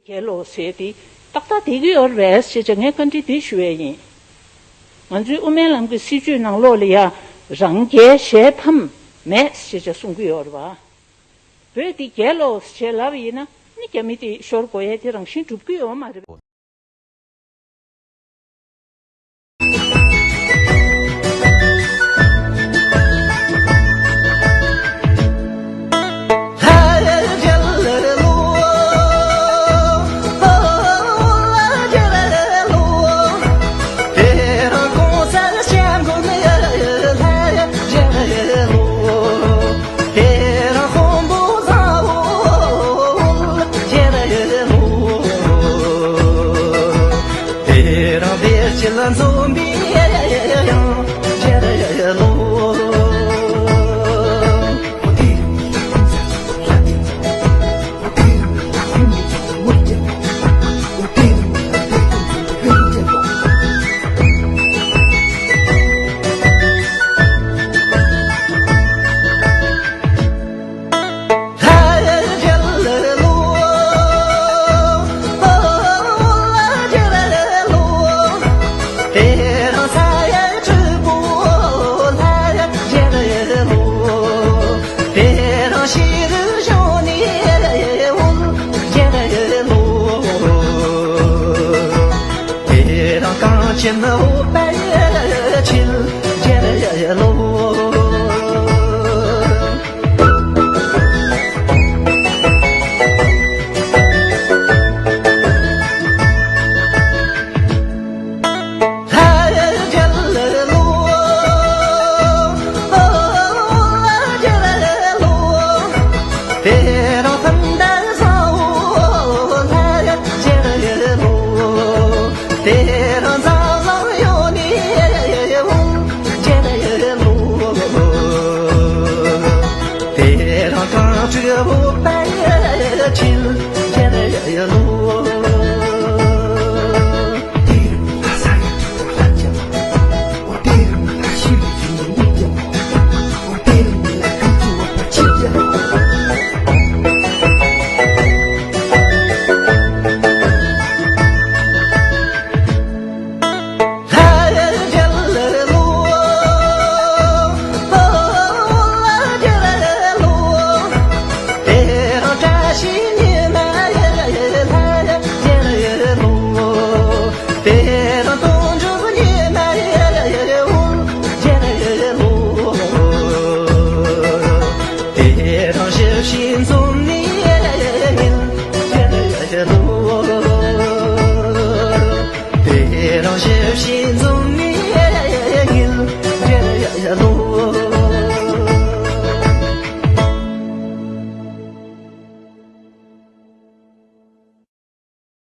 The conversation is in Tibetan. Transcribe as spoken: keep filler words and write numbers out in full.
རྒྱལ་ལོ་ཟེར་དེ་ཏག་ཏག་བསྡད་ཀྱི་ཡོད་རེད་པས་ཞེས་བྱ་ངས་བཀའ་འདྲི་འདི་ཞུ་ཡས་ཡིན། ང་ཚོའི་དབུ་མའི་ལམ་གྱི་སྲིད་བྱུས་ནང་ལོགས་ལ་ཡ་རང་རྒྱལ་གཞན་ཕམ་མེད་ཞེས་བྱ་གསུང་གི་ཡོད་རེད་པ། བོད་འདི་རྒྱལ་ལོ་ཞེས་ལབ་པ་ཡིན་ན་ནི་རྒྱ་མི་དེ་ཤོར་དགོས་ཡས་དེ་རང་བཞིན་འགྲུབ་ཀྱི་ཡོད་མ་རེད།